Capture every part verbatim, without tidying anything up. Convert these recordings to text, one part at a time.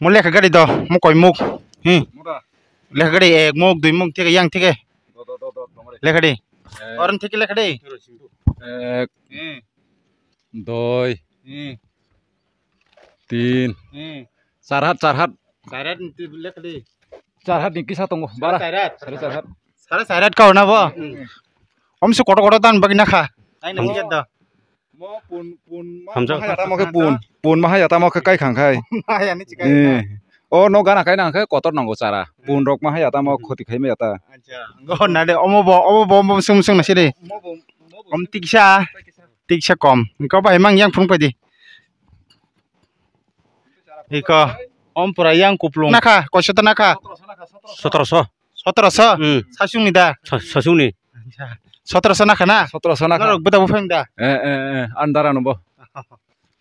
Mo lekha gari do, mo koi muk. Hmm. Mura. Lekha gari ek muk, dui muk, thik yang thik. Do, do, do, do, do, mura. Lekha di. Eh. Oran thik lekha di. Ek, Hmm. Doi. Hmm. Tin. Hmm. Char hat, char hat. Char hat ni lekha di. Char hat ni kisa tongo. Bara. Char hat. Sare char hat. Sare char hat kau na bo. Hmm. Om se koto koto tan bagi na kha. Ai na sikat do. Mo pun, pun ma Hamjak. Mahaya tamo khe pun. Pun mahaya tamo khe kai khang khai. Mahaya ni chikai. Eh. O no gana kai nang khe kotor nango chara. Pun rok mahaya tamo khoti khai maya ta. Acha. Go na de omo bo, omo bo, omo sung sung na sidi. Mo bo, mo bo. Om tiksa. Tiksa kom. Ko bai mang yang phung pai di. Iko. Om pura yang kuplung. Nakha, koiso ta nakha. Sotoroso. Sotoroso? Hmm. Sasung ni da? Sa-, sasung ni. Sotoroso nakha na? Sotoroso nakha. Norok bwta buphang da? Eh, eh, eh, andara no bo.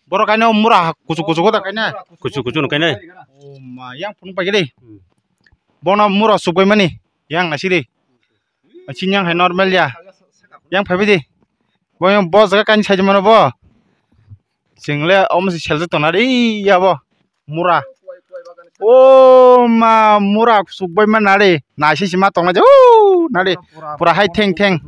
Borok kaino mura kuchuk kuchuk da kaina? Kuchuk kuchuk no kaina. Oh ma, yang phung pai gede. Hmm. Bono mura sukbai mani. Yang na sidi. Achin yang hai normal ya. Yang phai bidi. Bo yang bo jaga kain sai mano bo. Chwng le omo se seljak tongna ri ya bo. Mura. O ma mura sukbai ma nari. Naisi sima tongna je. O nari. Pura hai theng theng.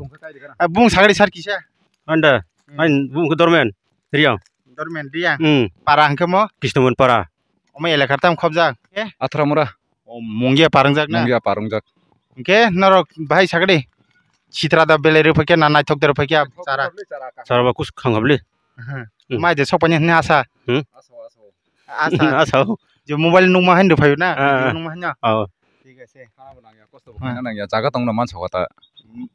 Bung sagri sar kisa. Anda. Hmm. Ain bung ke dormen. Riang. Dormen riang. Hmm. Para hangke mo. Kisnomun para. Omo elakar tam khobjak. Eh? Athra mura. O mungya parwngjak na? Mungya parwngjak. Hingke norok bahai sagdi. Sitra da belai rwphai khe na naithok da rwphai khe chara. Chara ba kus khang habli. Hmm. Mai de sokpani hwnwi asa. Hmm? Asa. Asa. Je mobile nungma haino rwphaio na? Ah, ah. Video nungma haino. Oh. Thik ase. Khana bo nangya, kosto bo khaina nangya. Jaga tongno mansa kota.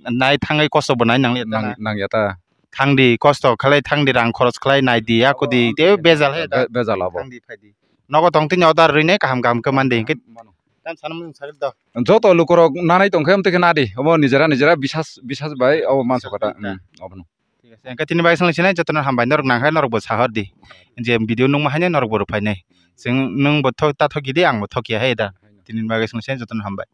Nai thangwi kosto bo nai nangya ta. Nang-, nangya ta. Thangdi kosto khlai, thangdi rang khoros khlai, naidi, akudi, tei bejal hai da. Be-, bejal abo. Thangdi phaidi. Nogo tong tini order rwinai kaham kaham khe mandi hingke. Mano. Tam sana mung sakit do. Joto lukurok nanai tongkhe amtwi khe nadi. Obo nijera nijera bisas, bisas bai obo mansa kota. Bisas bai. Hmm, obono. Thik ase. Hingke tini bai song sinai jotono hambai norok nangkhe norok bo sahor di. Je video nungma haino norok bo rwphainai. Chwng nwng bo thok ta thok gidi ang bo thok ya hai da. Tini bai song sinai jotono hambai.